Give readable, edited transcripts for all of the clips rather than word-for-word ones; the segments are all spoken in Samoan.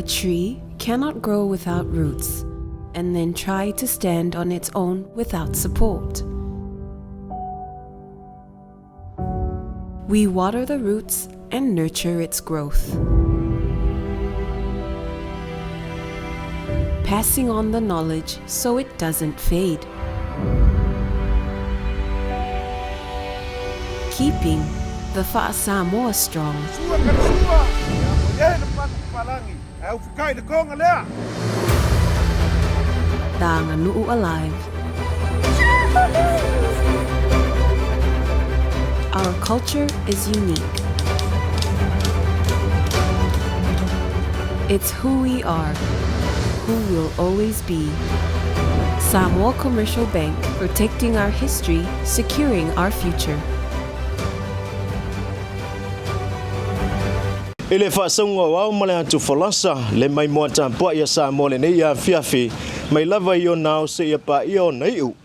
tree cannot grow without roots and then try to stand on its own without support. We water the roots and nurture its growth. Passing on the knowledge so it doesn't fade. Keeping the Fa'asamoa strong. Sua ka sua, ia mo ia le patu palangi, e au whikai le konga lea. The Aganu'u alive. Our culture is unique. It's who we are, who we'll always be. Samoa Commercial Bank, protecting our history, securing our future. I le faasauga o ao ma le atu folasa, le maimoa tapuai a Samoa lenei afiafi, mai lava i ona ao seia paia ona iu.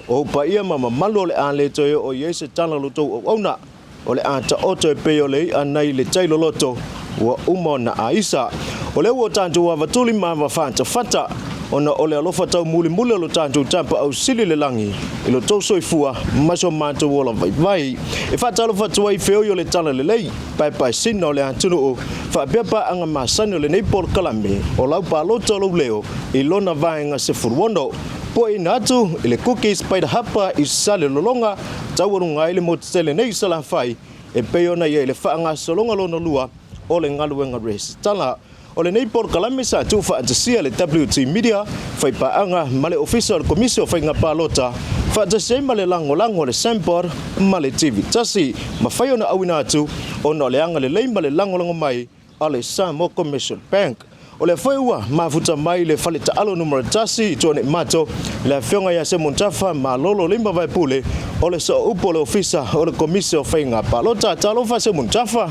O ou paia ma mamalu o le a le toe oo i ai se tala o lo outou auauna, o le a taoto e pei o le i'a nai le tai loloto ua uma ona aisa. O lea ua o tatou avatuli ma avafatafata, ona o le alofa taumulimuli o lo tatou Tapaau Sili i le lagi i lo tou soifua ma so matou ola vaivai. E faatalofa atu ai i feoi o le Talalelei, paepaesina o le atunuu, faapea paaga masani o lenei polokalame o lau palota o lou leo i lona vaega 16. Puaina atu i le kuki Spider Hapa i Salelologa, taualuga ai le motu tele nei i Salafai e pei ona i ai le faagasologa lona lua o le galuega resitala. O lenei polokalame sa tuufaatasia e le WT Media, faipaaga ma le Ofisa o le Komisi o Faiga Palota, faatasi ai ma le lagolago a le Sambod ma le TV Tasi. Mafai ona auina atu ona o le agalelei ma le lagolago mai a le Samoa Commercial Bank. O lea foi ua mafuta mai le fale taalo numera 1 i Tuanaimato le Afioga ia Semontafa Malolo Lima Vaepule o le Sooupu o le Ofisa o le Komisi o Faiga Palota. Talofa Semontafa!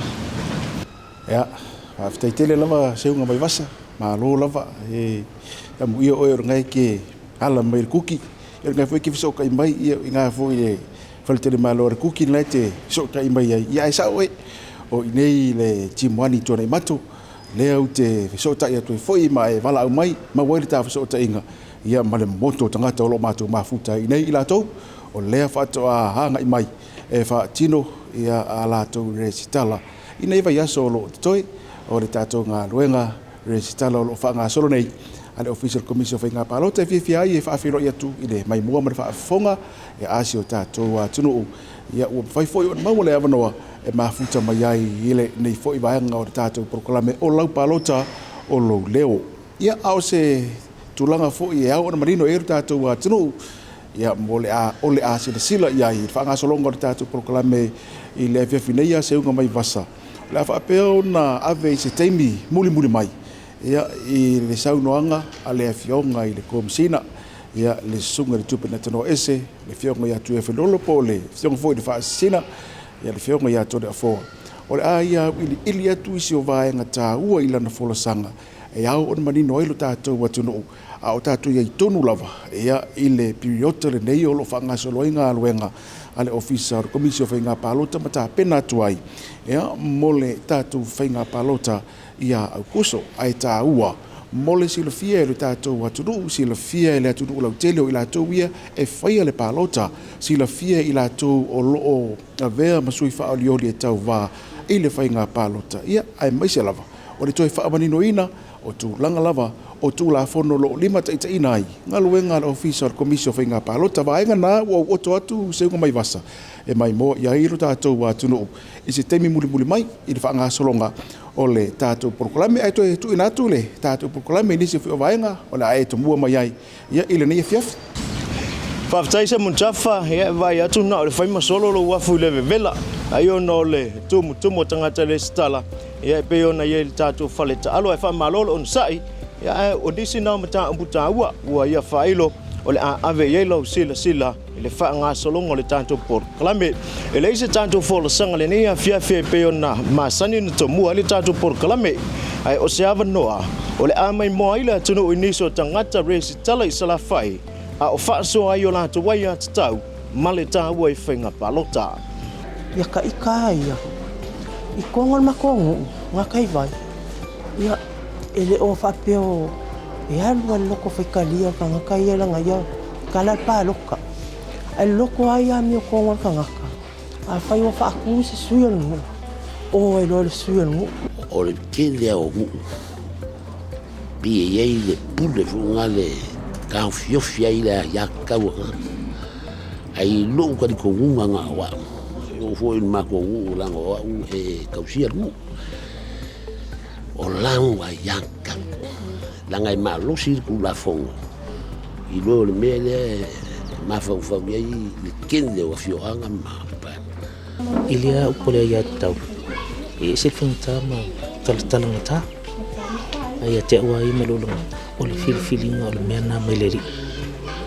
Ia, faafetai tele lava Seuga Vaivasa, malo lava e amuia oe o lenei ke ala mai le kuki, ia o lenei foi ke fesootai mai, ia i ina foi le faletalimalo a le kuki lenei te fesootai mai ai, ia ae sao oe, o i nei le Timuani Tuanaimato, lea ou te fesootai atu ai foi ma e valaau mai, maua ai le ta fesootaiga, ia ma le moto o tagata o lo o matou mafuta ai i nei i latou, o lea faatoa agai mai e faatino ia a latou resitala. I nei vaiaso o lo o totoe o le tatou galuega resitala o lo o faagasolo nei a le Ofisa o le Komisi o Faiga Palota e fiafia ai e faafeiloai atu i le maimoa ma le faafofoga e asi o tatou atunuu. Ia ua mafai foi ona maua le avanoa e mafuta mai ai i lenei foi vaega o le tatou polokalame o lau palota o lou leo. Ia a o se tulaga foi e ao ona manino i ai lo tatou atunuu, Ia, mo le a, o le a silasila i ai i le faagasologa o le tatou polokalame i le afiafi nei a Seuga Maivasa, o le a faapea ona ave i se taimi mulimuli mai, ia, i le saunoaga a le Afioga i le Komesina, ia, le Susuga i le Tupe Natanoaese, le Afioga ia Tuiafelolo po o le Afioga foi i le Faasisina, ia, le Afioga ia Toleafoa. O le a ia auiliili atu isi o vaega taua i lana folasaga e ao ona manino ai lo tatou atunuu, a o tatou i ai tonu lava ia i le piriota lenei o lo o faagasolo ai galuega a le Ofisa o le Komisi o Faiga Palota ma tapena atu ai ia mo le tatou faiga palota ia Aukuso. Ae taua mo le silafia e le tatou atunuu, silafia e le atunuu lautele o i latou ia e faia le palota, silafia e i latou o lo o avea ma sui faaolioli e tauva i le faiga palota, ia aemaise lava o le toe faamaninoina o tulaga lava o Tulafono o lo o limataitaiina ai galuega a le Ofisa o le Komisi o Faiga Palota. Vaega na ua ou oto atu Seuga Maivasa e maimoa i ai lo tatou atunuu i se taimi mulimuli mai i le faagasologa o le tatou polokalame. Ae toe tuuina atu le tatou polokalame i nisi foi o vaega o le a e tomua mai ai ia i lenei afiafi. Faafetai Semuntafa, ia e vaai atu na o le fai ma solo lou afu i le vevela, ai ona o le tumutumu o tagata lesitala, ia e pei ona i ai le tatou fale taalo, ae faamalo le onosai, ia ae o nisi na o mataupu taua ua ia faailo o le a ave i ai lau silasila i le faagasologa o le tatou polokalame. E leai se tatou folasaga lenei afiafi e pei ona masani ona tomua ai le tatou polokalame, ae o se avanoa o le a maimoa ai le atunuu i nisi o tagata resitala i Salafai a o faasoa ai o latou aiatatau ma le taua i faiga palota. Ia ka ika ia i kongo le matou nuu nga kai vai ia. E le o faapea o e alu lava i le loto faitalia o le tagata ia lana ia tala le palota. Ae loloto lava ia amiotoga a le tagata, afai ua faatu se sui o le nuu, o ai loa le sui o le nuu. O le tele lava o nuu pei e i ai le pule foi lena e taofiofi ai le aiatatau a tagata. Ae i lou talitonuga na o au, e oo foi i le matou nuu leaga o au e tausia le nuu, o lau aiatatau, leaga e malosi le Tulafono i lo le mea lea e mafaufau i ai le tele o afioaga ma paeaga. I lea upu o le aiatatau, e ese le faigata ma talatalagata. Ae ia te au lava ia ma lou lagona, o le filifiliga o le mea lena mai le Alii,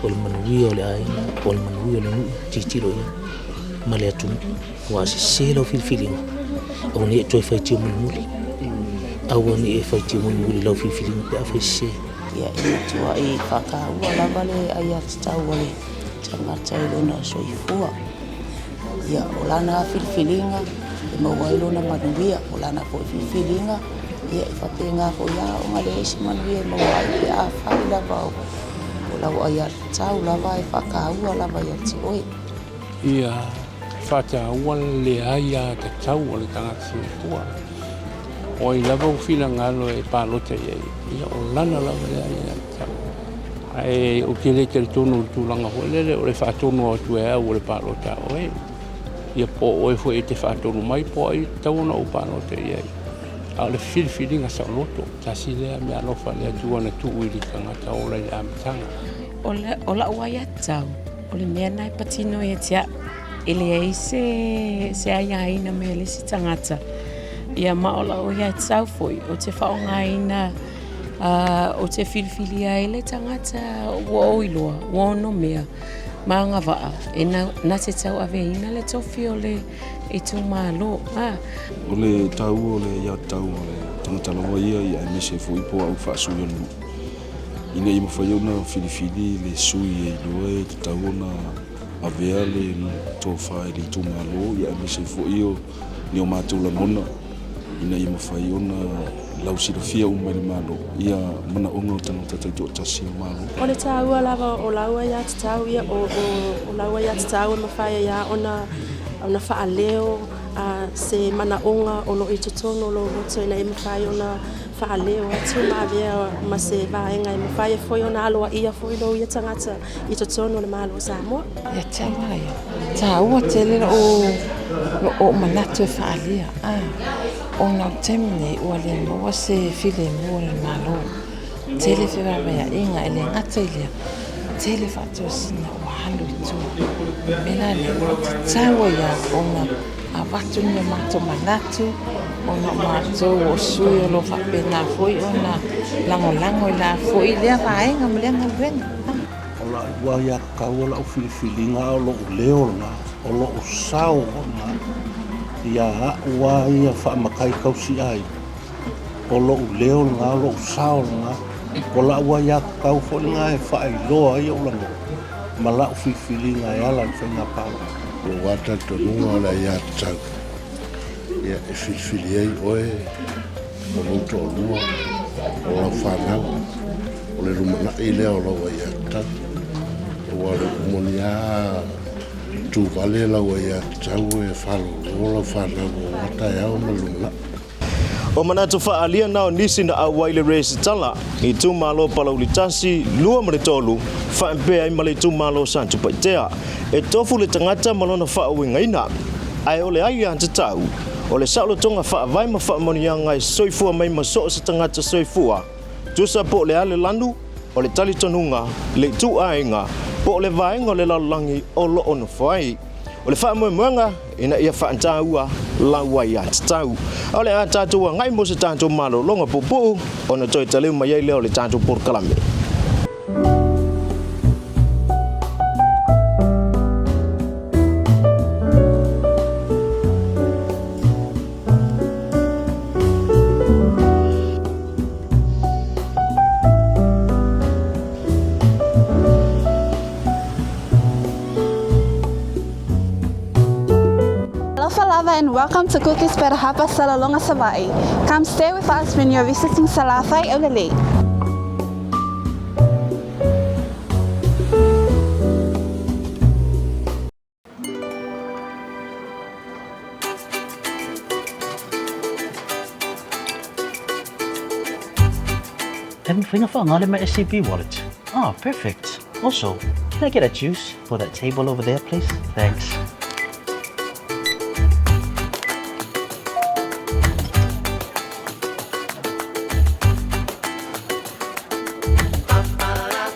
o le manuia o le aiga, o le manuia o le nuu, tilotilo i ai ma le atunuu. Aua a sese lau filifiliga, aua ne i e toe faitio mulimuli, aua ne i e faitio mulimuli i lau filifiliga pe afai e sese. Ia, e matuai faataua lava le aiatatau a le tagata i lona soifua. Ia, o lana filifiliga e maua ai lona manuia, o lana foi filifiliga, ia e faapena foi lava ona leai se manuia e maua ai pe afai lava o lau aiatatau lava e faataua lava ia te oe. Ia faataua le aiatatau a le tagata soifua. O ai lava ua finagalo e palota i ai, ia o lana lava lea aiatatau. Ae ou te le talitonu i le tulaga foi lele o le faatonu atu e au o le palota a oe. Ia po o oe foi e te faatonu mai po o ai e tatau ona ou palota i ai. A o le filifiliga saoloto, tasi lea meaalofa a le Atua na tuu i le tagata ola i le amataga. O la'u aiatatau, o le mea lena e patino ia te a'u. E leai se se aiaina mai a le isi tagata. Ia ma o la'u aiatatau foi, ou te faaaogaina ou te filifilia ai le tagata ua ou iloa, ua onomea ma agavaa e na te tauaveina le tofi o le itumalo. O le taua o le aiatatau a le tagata lava ia, ia aemaise foi po o au faasui o le nuu, ina ia mafai ona filifili le sui e iloa e tatau ona avea le tofa i le itumalo, ia aemaise foi o ni o matou lagona ina ia mafai ona lausilafia uma e le Malo ia manaoga o tagata taitoatasi o Malo. O le taua lava o lau aiatatau ia, o lau aiatatau e mafai ai lava ona ona faaleo se manaoga o lo o i totonu o lou loto ina ia mafai ona faaleo atu ma avea ma se vaega e mafai ai foi ona aloaia foi lou ia tagata i totonu o le Malo o Samoa. Ia te au lava ia, e taua tele lou manatu e faaalia, ona o le taimi nei ua le maua se filemu o le Malo. Tele fevaavaiaiga, e le gata i lea, tele faatosina ua alu i tua. O le mea la lea, ua tatau ai lava ona avatu ni o matou manatu, ona o matou o sui o lo o faapena foi ona lagolago i la foi lea vaega ma lea galuega. O la'u aiatatau o la'u filifiliga a o lo'u leo lena, o lo'u sao lena, ia a'u a ia faamatai tausi'aiga, o lo'u leo lena, o lo'u sao lena, o la'u aiatatau foi lena e faailoa ai o'u lagona ma la'u filifiliga e ala i le faiga palota. O lou lava talitonuga o le aiatatau ia e filifili ai oe o lou toalua, o lau fanau, o le lumanai lea o lau aiatatau. Aua o le upu moni lava, a tu vale lau aiatatau e faalolo lau fanau aua taeao ma le lumanai. O manatu faaalia na o nisi na auai le resitala i itumalo Palauli 1, 2 ma le 3, faapea ai ma le itumalo Satupaitea. E tofu le tagata ma lona faauigaina, ae o le aiatatau, o le saolotoga faavae ma faamanuiaga e soifua mai ma so o se tagata soifua, tusa po o le a le lanu, o le talitonuga, le ituaiga, po o le vaega o le lalolagi o lo o nofo ai. O le faamoemoega ina ia faataua lau aiatatau. A o le a tatou agai mo se tatou malologa puupuu ona toe taleu mai ai lea o le tatou polokalame. Alofa lava and welcome to Cookies by the Hapa Salelologa Savaii. Come stay with us when you're visiting Salafai Aulelei. E mafai ona faaaoga le my SCB wallet. Ah, perfect. Also, can I get a juice for that table over there, please? Thanks.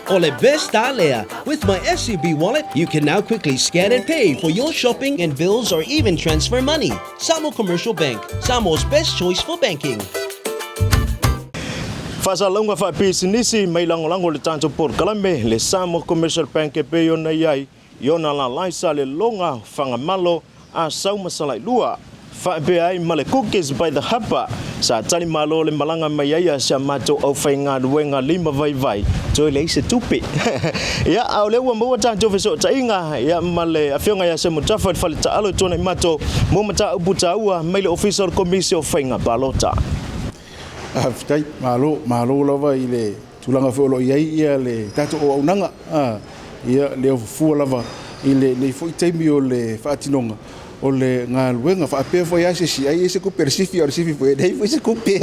O le best lea. With my SCB wallet, you can now quickly scan and pay for your shopping and bills or even transfer money. Samoa Commercial Bank, Samoa's best choice for banking. Faasalalauga faapisinisi mai lagolago le tatou polokalame le Samoa Commercial Bank e pei ona i ai i ona lalae Salelologa, Fagamalo, Asau ma Salailua. Faapea ai ma le Cookies by the Hapa, sa tali malo le malaga mai ai a si a matou aufaigaluega lima vaivai, toe leai se tupe. Ia, a o lea ua maua tatou fesootaiga, ia, ma le Afioga ia Semutafa i le fale taalo i Tuanaimato mo mataupu taua mai le Ofisa o le Komisi o Faiga Palota. Faafetai, malo, malo lava i le tulaga foi o lo o i ai ia le tatou auaunaga, ia le ofufua lava i lenei foi taimi o le faatinoga o le galuega. Faapea foi lava se isi, ai e se tupe a le sifi, a o le sifi foi e leai foi se tupe,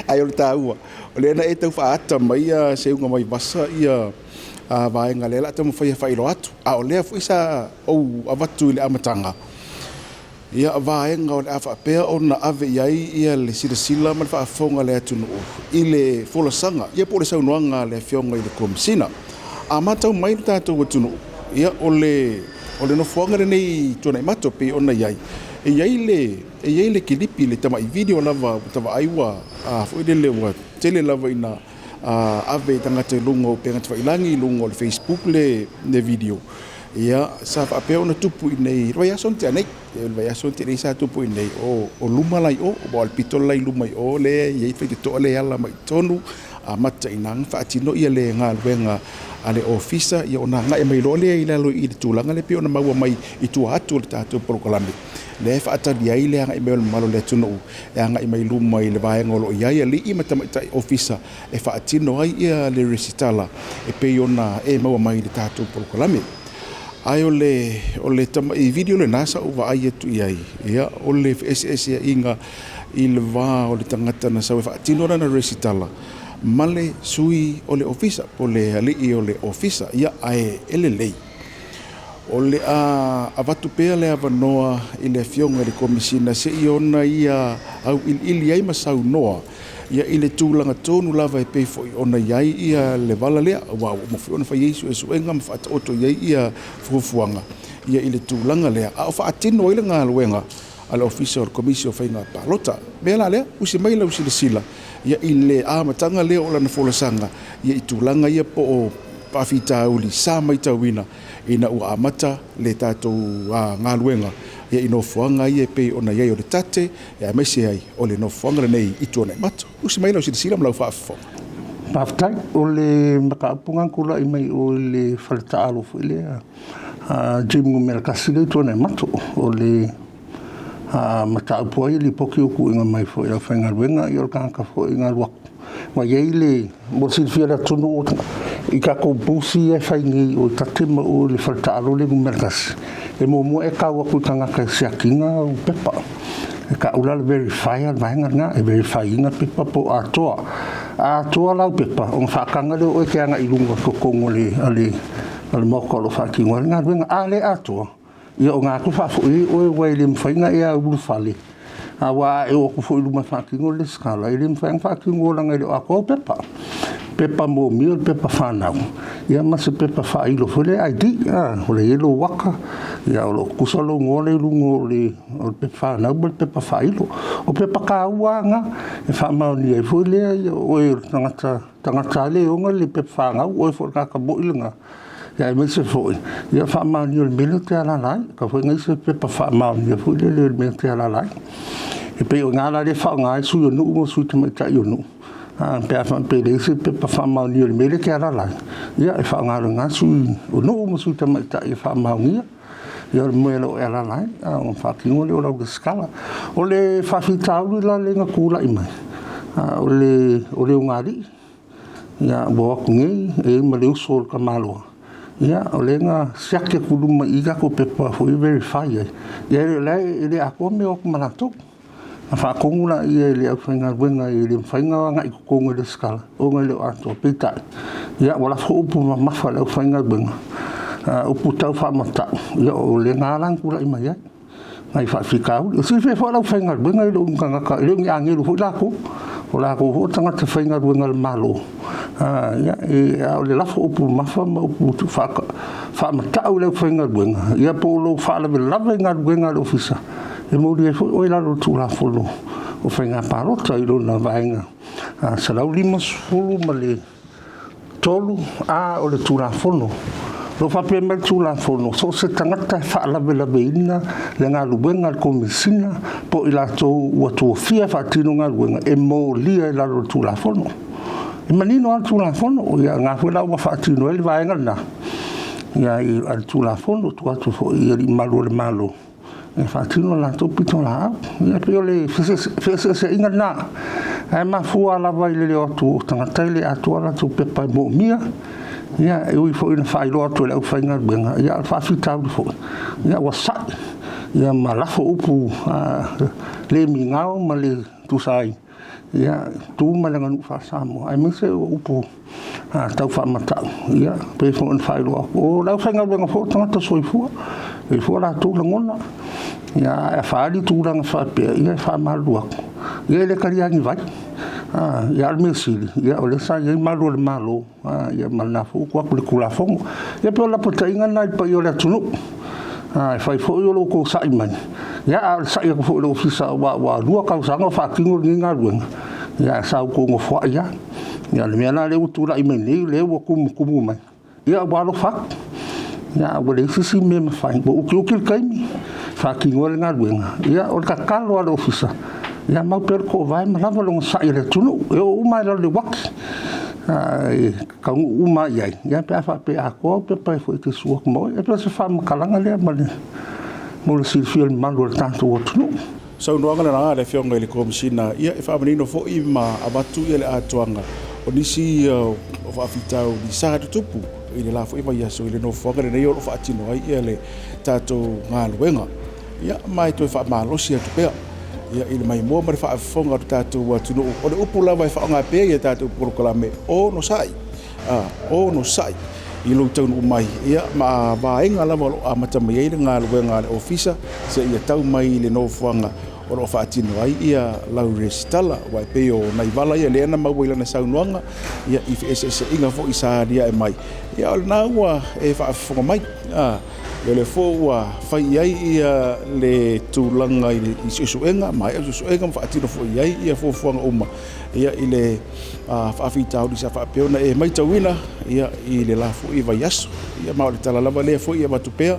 ae o le taua, o lea na e tau faaata mai ia seuga mai vasa ia vaega lea o le a taumafai e faailoa atu. A o lea foi sa ou avatu i le amataga, Ia vaega o le a faapea ona ave i ai ia le silasila ma le faafofoga a le atunuu i le folasaga ia po o le saunoaga a le Afioga i le Komesina. A matau mai le tatou atunuu, ia o le o le nofoaga lenei i Tuanaimato pei ona i ai, e i ai le e i ai le kilipi, le tamai video lava ua ta vaai ua a foi lele ua tele lava ina ave i tagata i luga o upega tafailagi, i luga o le Facebook le le video. Ia, sa faapea ona tupu i inei i le vaiaso na tea nei. I le vaiaso na tea nei sa tupu i inei, o luma la i o, aua o le pito la i luma i o lea e i ai faitotoa lea e ala mai i totonu, amata i ina ona faatino le galuega a le ofisa, ia ona agai mai loa lea i lalo i le tulaga lea e pei ona maua mai i tua atu o le tatou polokalame, lea e faatali ai le agai mai o le mamalu o le atunuu e agai mai luma i le vaega o lo o i ai alii ma tamaitai ofisa e faatino ai le resitala e pei ona e maua mai i le tatou polokalame. Ae o le, o le tamai video lena sa ou vaai atu i ai, ia, o le feeseeseaiga i le va o le tagata na sau e faatino lana resitala ma le sui o le ofisa, po o le alii o le ofisa, ia, ae e lelei. O le a avatu pea le avanoa i le Afioga i le Komesina se i ona ia auiliili ai ma saunoa ia i le tulaga tonu lava e pei foi ona i ai ia le vala lea, aua ua uma foi ona fai ai suesuega ma faataoto i ai ia fuafuaga ia i le tulaga lea, a o faatino ai le galuega a le Ofisa o le Komisi o Faiga Palota. Mea la lea, usi mai lau silasila ia i le amataga lea o lana folasaga ia i tulaga ia po o faafitauli sa matauina ina ua amata le tatou galuega ia i nofoaga ia e pei ona i ai o le tate aemaise ai o le nofoaga lenei i Tuanaimato. Usi mai lau silasila ma lau faafofoga. Faafetai. O le mataupu na tulai mai o i le fale taalo foi lea a Jim numera 1 lea i Tuanaimato. O le mataupu ai lipoti o tuuina mai foi i le aufaigaluega, ia o le tagata foi na alu atu. Ua i ai le, mo le silafia e le atunuu i tatou busi ia e fai nei o i Tate ma o i le fale taalo lea numera 1, e muamua e tau atu i tagata e siaki ina au pepa. E tau la le verifier le vaega lena, e verify ina pepa po o atoa. A atoa lau pepa, ona faataga lea o oe e te agai i luga o totonu o le, a le, a le maota o lo o faatino ai le galuega. A le atoa, Ia o gā atu faafoi ai oe ua e le mafai ona e ulufale, aua a e oo atu foi i luma e faatino le lesitala, e le mafai ona faatino leaga e le o atoa au pepa. Pepa momia o le pepa fanau, ia ma se pepa faailo foi lea ID, a, o lea e i ai lou aka, ia o lo o tutusa lou igoa lea i luga o le pepa fanau ma le pepa faailo. O pepa taua lava na e faamaonia ai foi lea ia o oe o le tagata, tagata lava lea e ona le pepa fanau, o oe foi o le tagata moi lena. Ia aemaise foi, ia faamaonia o le mea lea ou te alaala ai. Ka foi nai se pepa faamaonia foi lele o le mea ou te alaala ai. E pei o i ina la lea e faaaoga ai sui o nuu ma sui tamaitai o nuu. Pe a faapea e leai se pepa faamaonia o le mea lea e te alaala ai, ia e faaaoga loa i ina sui o nuu ma sui tamaitai e faamaonia. Ia, o le mea e le o e alaala ai, ona faatino lea o lau resitala. O le faafitauli la lea na tulai mai, o le o le ogalii, ia, ua o atu nei e i ai ma le uso o le tamaloa, ia, o lea na siaki atu i luma i i latou pepa foi e verify ai, ia o la e le atoa mea e o atu ma latou. Ona faatonu lea e le aufaigaluega e le mafai ona agai i totonu e resitala ona e le o atoa. Peitai, ia ua lafo upu mamafa i le aufaigaluega, upu tau faamata'u, ia o lena la na tulai mai ai nai faafitauli. E silafia foi le aufaigaluega e le o ni tagata, e le o ni agelu foi latou, o latou foi o tagata faigaluega a le Malo, a o le lafo o upu mamafa ma upu faamata'u i le aufaigaluega, ia po o lou faalavelave i galuega a le ofisa, e molia ai foi oe i lalo o le Tulafono o Faiga Palota i lona Vaega 153 A o le Tulafono. O lo o faapea mai le Tulafono, so o se tagata e faalavelaveina le galuega a le Komesina po o i latou ua tofia e faatino galuega, e molia i lalo o le Tulafono. E manino lava le Tulafono, ia lena foi la ua faatino ai le vaega lena a le Tulafono, tuu atu foi i alii mamalu o le Malo e faatino le latou pitolaau. Ia pei o le feeseeseaiga lena, ae mafua lava i le le o atu o tagata e le atoa latou pepa e moomia. Ia, e ui foi ina faailoa atu e le aufaigaluega, ia a o le faafitauli foi, ia ua sa'i ia ma lafo upu le migao ma le tusa ai, ia, tu ma le aganuu faa-Samoa, aemaise o upu tau faamata'u, ia, pei foi ona faailoa atu. O le aufaigaluega foi o tagata soifua, e i ai foi o latou lagona, ia, a faaali tulaga faapea, ia e faamalulu atu, ia e le talia ni vai. Ia a o le mea sili, ia o lea sa i ai malu o le Malo, ia ma lena foi ua tuu atu i le Tulafono. Ia pei o le lapataiga lena i le paia o le atunuu, e fai foi o lo outou sa'i mai, ia a o le sa'i atu foi i le Ofisa aua ua 2 tausaga o faatino lenei galuega, ia ae sa outou nofoai lava. Ia o le mea la lea ua tulai mai nei, lea ua tumutumu mai, ia ua alofa atu, ia ua leai se isi mea e mafai, ua utiuti le taimi faatino ai le galuega. Ia o le tatalo a le Ofisa, ia mau pea le toovae ma lava le onosai a le atunuu, e oo uma lava i lalo i le uati, e taunuu uma lava i ai, ia pe a faapea e atoa au pepa e te susu atu ma oe. E pei o se faamatalaga lea ma le mo le silafia e le mamalu o le tatou atunuu. Saunoaga lena a le Afioga i le Komesina, ia e faamanino foi ma avatu le atoaga o nisi ia o faafitauli sa tutupu i le la foi vaiaso i le nofoaga lenei o lo o faatino ai le tatou galuega. Ia ma e toe faamalosi atu pea ia i le maimoa ma le faafofoga o le tatou atunuu. O le upu lava e faaaoga pea i a tatou polokalame, onosai, onosai i lou taunuu mai, ia ma vaega lava o lo o amata mai ai le galuega a le ofisa seia tau mai i le nofoaga o lo o faatino ai ia lau resitala. Aua e pei o nai vala ia lea na maua i lana saunoaga, ia i feeseeseaiga foi sa aliae mai, ia o lena ua e faafofoga mai. O lea foi ua fai i ai ia le tulaga i suesuega, maea suesuega ma faatino foi i ai ia fuafuaga uma ia i le faafitauli sa faapea ona e matauina ia i le la foi vaiaso. Ia ma o le tala lava lea foi e avatu pea,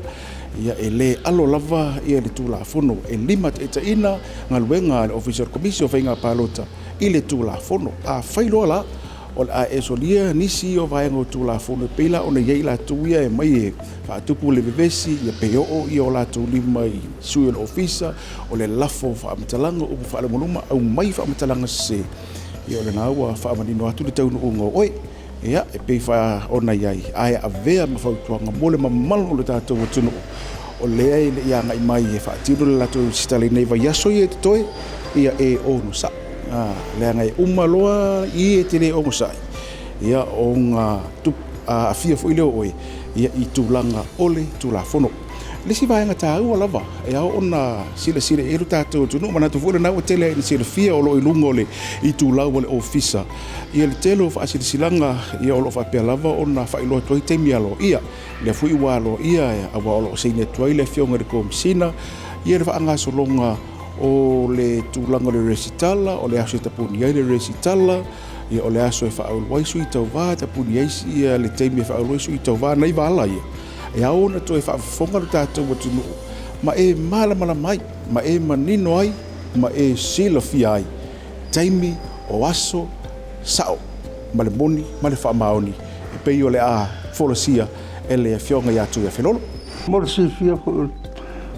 ia e le alo lava ia le Tulafono e limataitaiina galuega a le Ofisa o le Komisi o Faiga Palota i le Tulafono. Afai loa la o le a e solia nisi o vaega o Tulafono e pei la ona i ai latou ia e aumai e faatupu le vevesi, ia pe oo ia o latou lima i sui o le ofisa, o le lafo faamatalaga, upu faalemaluma, aumai faamatalaga sese, ia o lena ua faamanino atu le taunuuga o oe. Ia, e pei ona i ai, ae avea ma fautuaga mo le mamalu o le tatou atunuu, o lea e le i agai mai e faatino le latou resitala i nai vaiaso ia e totoe, ia e onosai. Leaga e uma loa i e te le onosai, ia ona aafia foi lea o oe ia i tulaga o le Tulafono. Le isi vaega taua lava e ao ona silasila i ai lo tatou atunuu, manatu foi lena ua tele ai ina silafia o lo o i luga o le itulau o le ofisa, ia le tele o faasilasilaga ia o lo o faapea lava ona faailoa atu ai taimi aloaia. Lea foi ua aloaia aua o lo o saini atu ai le Afioga i le Komesina ia le faagasologa o le tulaga o le resitala, o le aso e tapuni ai le resitala, ia o le aso e faaulu ai sui tauva, tapuni ai ia le taimi e faaulu ai sui tauva, nai vala ia. E ao ona toe faafofoga lo tatou atunuu ma e malamalama ai, ma e manino ai, ma e silafia ai taimi o aso sao ma le moni ma le faamaoni e pei o le a folasia e le Afioga ia Tuiafelolo. Mo le silafia foi o le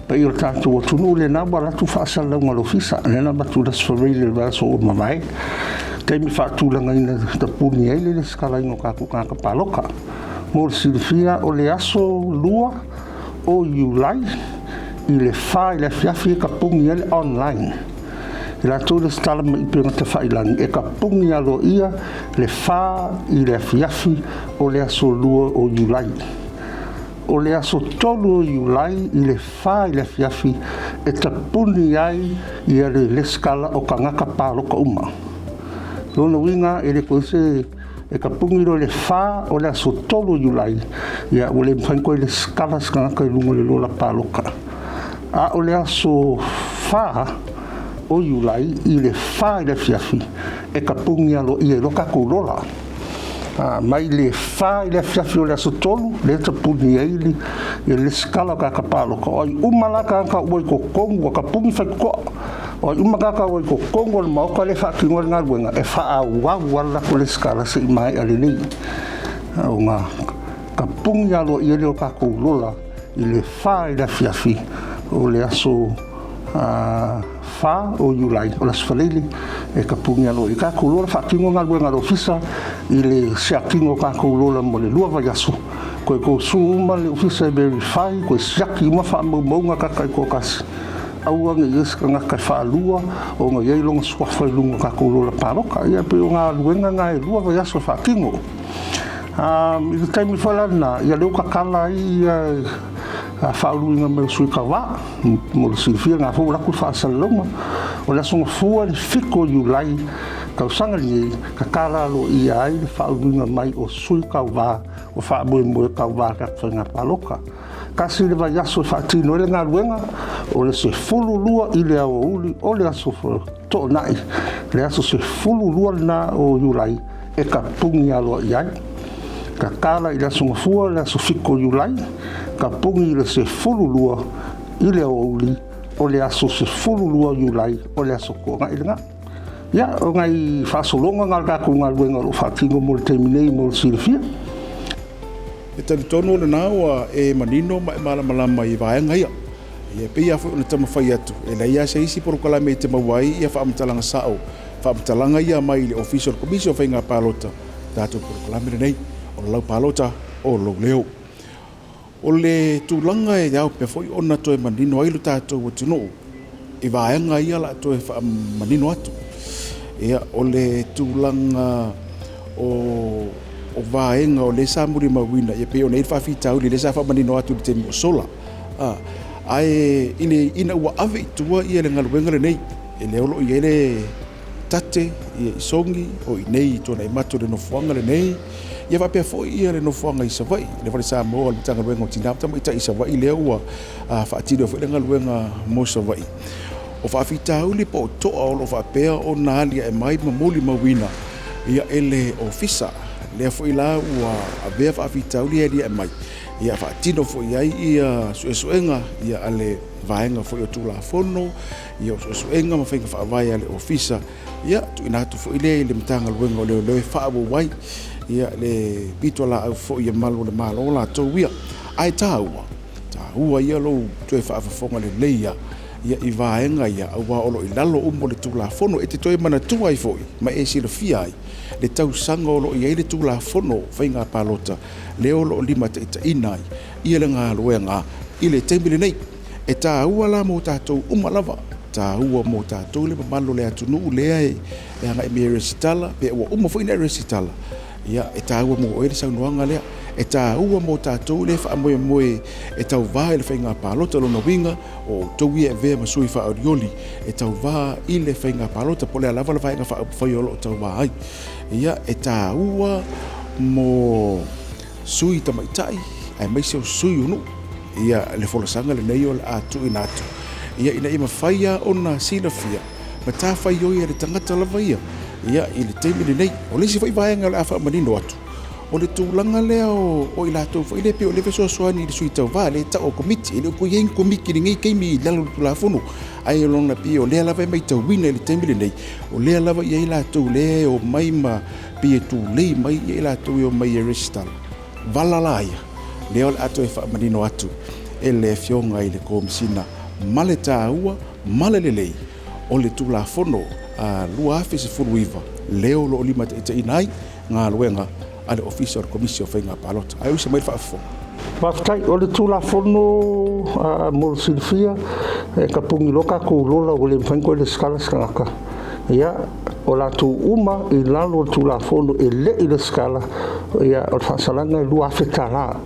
paia o le tatou atunuu, lena ua alu atu faasalalauga a le Ofisa, lea na avatu i le Aso Faraile o le vaiaso ua mavae, taimi faatulagaina tapuni ai le resitalaina o tatou tagata palota. Mo le silafia, o le aso 2 o Iulai i le 4 i le afiafi e tapuni ai le online. I latou e resitala mai i upega tafailagi, e tapuni aloaia le 4 i le afiafi o le aso 2 o Iulai. O le aso 3 o Iulai i le 4 i le afiafi e tapuni ai ia le resitala o tagata palota uma. Lona uiga e le toe se e tapuni loa i le 4 o le aso 3 o Iulai, ia ua le mafai ona toe resitala se tagata i luga o le lola palota. A o le aso 4 o Iulai i le 4 i le afiafi e tapuni aloaia ai loa tatou lola. Mai le 4 i le afiafi o le aso 3, lea e tapuni ai le resitala o tagata palota. O ai uma la tagata ua i totonu, ua tapuni faitotoa. O ai uma tagata ua i totonu o le maota lea e faatino ai le galuega, e faaauau lava le latou resitala seia maea lelei ona tapuni aloaia lea o tatou lola i le 4 i le afiafi o le aso 4 o Iulai, o le aso Faraile, e tapuni aloaia. Tatou lola faatino galuega a le ofisa i le siakiina o tatou lola mo le 2 vaiaso, toe tosu uma le ofisa e verify, toe siaki uma faamaumauga tagata taitoatasi, aua ne i i ai se tagata e faalua ona i ai lona suafa i luga o tatou lola palota. Ia pei o galuega na e 2 vaiaso e faatino. I le taimi foi la lena, ia lea ua tatala ai ia faauluina mai o sui tauva. Mo le silafia lena foi ua alu atu le faasalalauga. O le Aso Gafua le 7 o Iulai tausaga lenei, tatala aloaia ai le faauluina mai o sui tauva ua faamoemoe e tauva i le tatou faiga palota. Tasi le vaiaso e faatino ai le galuega, o le 12 i le aoauli o le aso Toonai, le aso 12 lena o Iulai e tapuni aloaia ai. Tatala i le aso Gafua le aso 7 o Iulai, tapuni i le 12 i le aoauli o le aso 12 o Iulai o le aso Toonai lena. Ia, o nai faasologa na o le tatou galuega o lo o faatino mo le taimi nei mo le silafia. E talitonu o lena ua e manino ma e malamalama i vaega ia. Ia e pei lava foi ona taumafai atu, e leai lava se isi polokalame e te maua ai ia faamatalaga sao, faamatalaga ia mai le Ofisa o le Komisi o Faiga Palota, tatou polokalame lenei, o le Lau Palota, o lou leo. O le tulaga e ao pea foi ona toe manino ai lo tatou atunuu i vaega ia o le a toe faamanino atu. Ia, o le tulaga o vaega o lea sa molimauina, ia pei ona i ai le faafitauli lea sa faamanino atu i le taimi ua sola. Ae ina ua ave i tua le galuega lenei, e lea o lo o i ai le tate i Sogi o i inei i Tuanaimato i le nofoaga lenei, ia faapea foi le nofoaga i Savaii, le Fale Samoa o le Matagaluega o Tina ma Tamaitai i Savaii lea ua faatino foi le galuega mo Savaii. O faafitauli po o toa o lo o faapea ona aliae mai ma molimauina ia e le Ofisa, lea foi la ua avea faafitauli e aliae mai, ia faatino foi ai ia suesuega ia a le vaega foi o Tulafono, ia o suesuega ma faiga faavae a le Ofisa, ia tuuina atu foi lea i le Matagaluega o Leoleo e faaauau ai ia le pitolaau foi a malu o le Malo latou ia. Ae taua, taua ia lou toe faafofoga lelei ia ia i vaega ia, aua o lo o i lalo uma o le Tulafono. E te toe manatua ai foi ma e silafia ai le tausaga o lo o i ai le Tulafono Faiga Palota lea o lo o limataitaiina ai ia le galuega i le taimi lenei. E taua la mo tatou uma lava, taua mo tatou le mamalu o le atunuu lea e agai mai e resitala, pe ua uma foi ona e resitala, ia, e taua mo oe le saunoaga lea. E taua mo tatou lea e faamoemoe e tauva i le faiga palota, lona uiga, o outou ia e avea ma sui faaolioli e tauva i le faiga palota, po o le a lava le vaega faaupufai o lo o tauva ai. Ia, e taua mo sui tamaitai aemaise o sui o nuu ia le folasaga lenei o le a tuuina atu ia ina ia mafai lava ona silafia matafaioi a le tagata lava ia ia i le taimi lenei. O le isi foi vaega o le a faamanino atu, o le tulaga lea o i latou foi lea pei o lea e fesoasoani i le sui tauva, lea e tau o komiti, e le o toe i ai ni komiti i lenei taimi i lalo o le Tulafono, ae o lona pei o lea lava e matauina i le taimi lenei, o lea lava e i ai latou lea e omai ma pei e tulei mai i latou e omai e resitala. Vala la ia, lea o le a toe faamanino atu e le Afioga i le Komesina ma le taua ma le lelei o le Tulafono 2019 lea o lo o limataitaiina ai galuega a le Ofisa o le Komisi o Faiga Palota. Ae uisa mai le faafofoga. Faafetai. O le Tulafono mo le silafia, e tapuni loa tatou lola ua le mafai ona toe resitala se tagata. Ia, o latou uma i lalo o le Tulafono e le i resitala, ia, o le faasalaga e $2,000.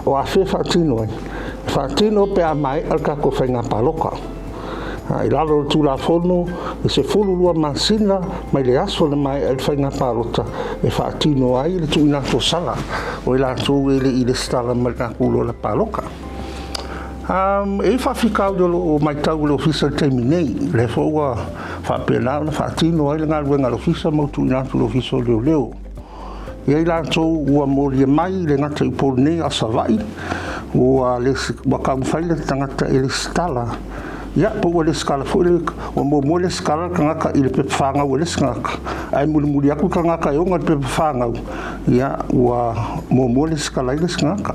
O afea e faatino ai? E faatino pe a maea le tatou faiga palota. I lalo o le Tulafono, e 12 masina mai le aso na maea ai le faiga palota e faatino ai le tuuina atu o sala o i latou e le i resitala mai le tatou lola palota. E i ai faafitauli o lo o matau e le Ofisa i le taimi nei, lea foi ua faapena ona faatino ai le galuega a le Ofisa ma ua tuuina atu i le Ofisa o Leoleo. E i ai latou ua molia mai i le gata i Upolu nei a o Savaii, ua ua taumafai le tagata e lesitala, ia po ua lesitala foi le, ua muamua lesitala le tagata i le pepa fanau a le isi tagata, ae mulimuli atu le tagata e ona le pepa fanau, ia ua muamua lesitala ai le isi tagata.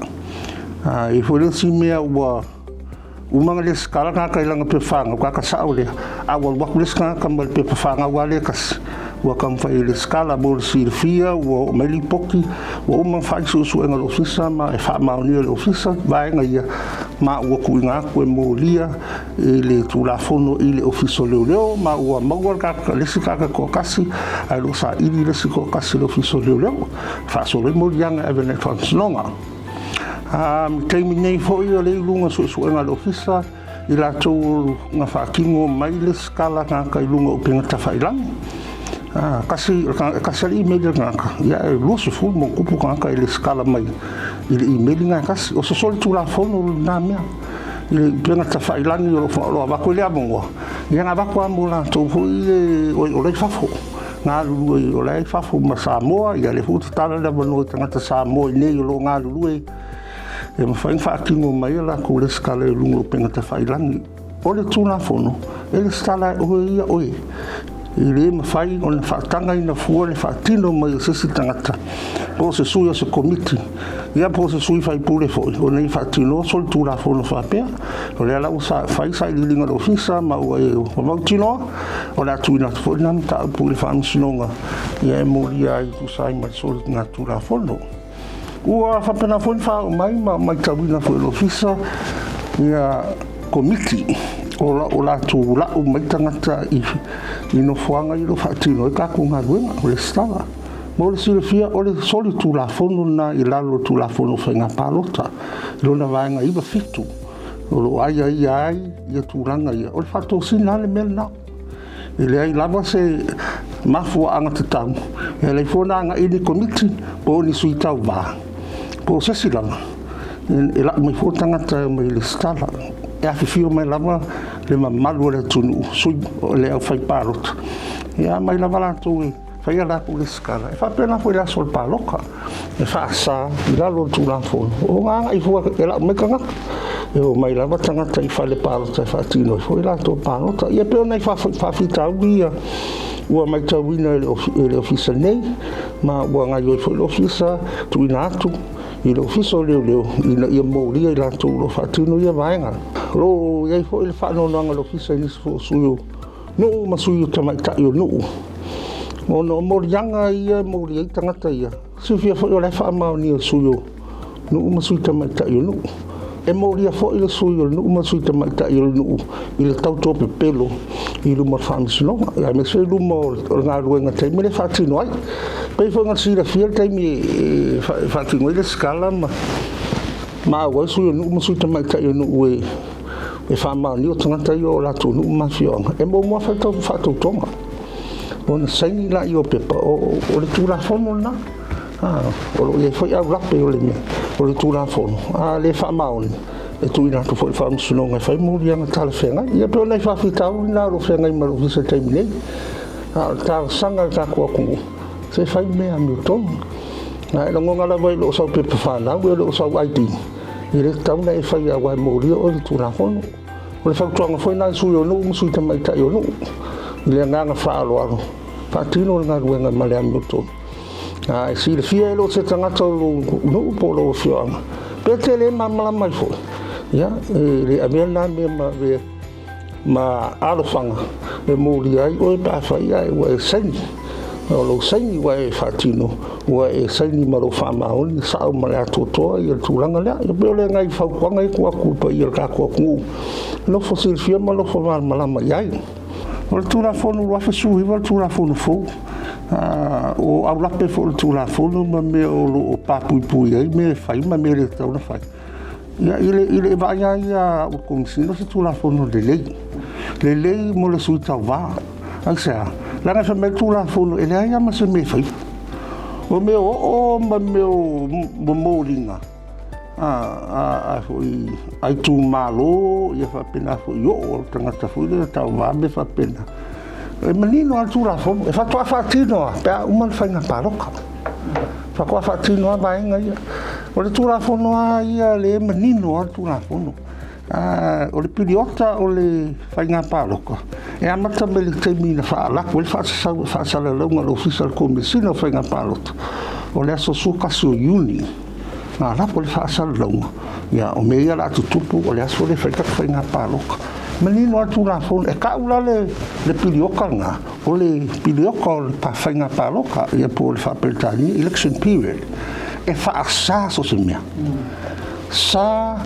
E i ai foi le isi mea ua uma ona lesitala le tagata i lana pepa fanau, tagata sao lea, a ua alu atu le isi tagata ma le pepa fanau lava lea e tasi, ua taumafai e lesitala. Mo le silafia, ua oo mai lipoti, ua uma ona fai suesuega a le Ofisa ma e faamaonia e le Ofisa vaega ia, ma ua tuuina atu e molia i le Tulafono i le Ofisa o Leoleo, ma ua maua le isi tagata e toatasi, ae o lo o saili le isi toatasi e le Ofisa o Leoleo, e faasolo ai moliaga e ave agai i le Faamasinoga. A taimi nei foi o lea i luga o suesuega a le Ofisa i latou na faatino mai le sikala tagata i luga o upega tafailagi. Kasi, kasi le email le tagata, ia e 20 ma tupu tagata i le sikala mai i le email na e kasi. O se solitulafono lena mea i le upega tafailagi o lo o avatu ai le avanoa, ia na avatu lava mo latou foi e o la e i fafo. Galulue o la e i fafo ma Samoa, ia lea foi ua tatala le avanoa i tagata Samoa i nei o lo o galulue e mafai ona faatino mai a latou lesitala i luga o upega tafailagi. O le Tulafono, e lesitala e oe ia oe. E le mafai ona faatagaina fua le faatino mai o se isi tagata po o se sui o se komiti, ia po o se sui faipule foi ona ia faatinoa solitulafono faapea. O lea la ua fai sailiiliga a le Ofisa ma ua mautinoa o le a tuuina atu foi lena mataupu i le Faamasinoga ia e molia ai e tusa ai ma le soligatulafono. Ua faapena foi ona faaoo mai ma matauina foi e le Ofisa ia komiti o latou lau mai tagata i nofoaga ia o lo o faatino ai tatou galuega o lesitala. Mo le silafia, o le solitulafono lena i lalo o le Tulafono o Faiga Palota i lona vaega 97 o lo o aiaia ai ia tulaga ia. O le faatosina lava le mea lena. E leai lava se mafuaaga tatau e ala ai fua ona agai ni komiti po o ni sui tauva po o se isi lava e lau mai fua tagata e omai e lesitala. E afifio mai lava le mamalu o le atunuu, sui o le aufai palota, ia aumai lava latou e fai a latou lesitala. E faapena foi i le aso o le palota, e faasa i lalo o le Tulafono ona agai fua e lau mai tagata. E omai lava tagata i fale palota e faatino ai foi latou palota. Ia pei o nai faafitauli ia ua matauina e le Ofisa nei, ma ua gaoioi foi le Ofisa tuuina atu i le Ofisa o Leoleo ina ia molia i latou o lo o faatino ia vaega. O lo o i ai foi le faanoanoaga a le Ofisa i nisi foi o sui o nuu ma sui o tamaitai o nuu, ona o moliaga ia e moli ai tagata ia. Silafia foi o la e faamaonia e sui o nuu ma sui tamaitai o nuu. E molia foi le sui o le nuu ma le sui tamaitai o le nuu i le tauto pepelo i luma o le faamasinoga, aemaise i luma o le galuega taimi lea e faatino ai. Pei foi ona silafia le taimi e faatino ai le sikala ma auai sui o nuu ma sui tamaitai o nuu e faamaonia o tagata ia o latou nuu ma afioaga. E muamua fai faatautoga ona saini laia o pepa o le Tulafono lena. O lo o i ai foi aulape o le Tulafono, a le faamaoni, e tuuina atu foi i le Faamasinoga e fai moliaga talafeagai. Ia pei o nai faafitauli na o lo o feagai ma le Ofisa i le taimi nei. A o le talosaga a le tatou atunuu, se fai mea amiotonu. A e lagona lava e le o sau pepa fanau, e le o sau ID, e le tatau ona e faia aua e molia oe i le Tulafono. O le fautuaga foi lena i sui o nuu ma sui tamaitai o nuu, i le agaga faaaloalo, faatino le galuega ma le amiotonu. A e silafia e le o se tagata o lou nuu po o lou afioaga, pe te le malamalama ai foi, Ia, e le avea lena mea ma avea ma alofaga e molia ai oe pe afai ae ua e saini. O lou saini ua e faatino, ua e saini ma lou faamaoni, sao ma le atoatoa ia le tulaga lea. Ia pei o le nai fautuaga ia e tuu atu i le paia o le tatou atunuu, nofo silafia ma nofo malamalama i ai. O le Tulafono 2019 o le Tulafono fou, o aulape foi o le Tulafono ma mea o lo o papuipui ai mea e fai ma mea e le tatau ona fai. Ia, i le, i le vaai lava ia a le Komesina o se Tulafono lelei, lelei mo le sui tauva. Aisea? Leaga e fai mai le Tulafono e leai lava ma se mea e faia. O mea o oo ma mea o momoliga, a foi a itumalo ia faapena foi oo o le tagata foi lea tauva mea faapena. E manino lava le Tulafono, e faatoa faatino lava pe a uma le faiga palota. Faatoa faatino lava vaega ia. O le Tulafono lava ia lea e manino lava le Tulafono. O le piliota o le faiga palota, e amata mai le taimi na faalaku ai le faasalalauga a le Ofisa o le Komesina o Faiga Palota, o le aso 11 o Iuni, na lako le faasalalauga, ia o mea ia o le a tutupu, o le aso lea e fai ai tatou faiga palota. Manino lava le Tulafono, e tau la le piliota lena, o le piliota o le faiga palota, ia po o le faa-Peretania, election period, e faasa so o se mea. Sa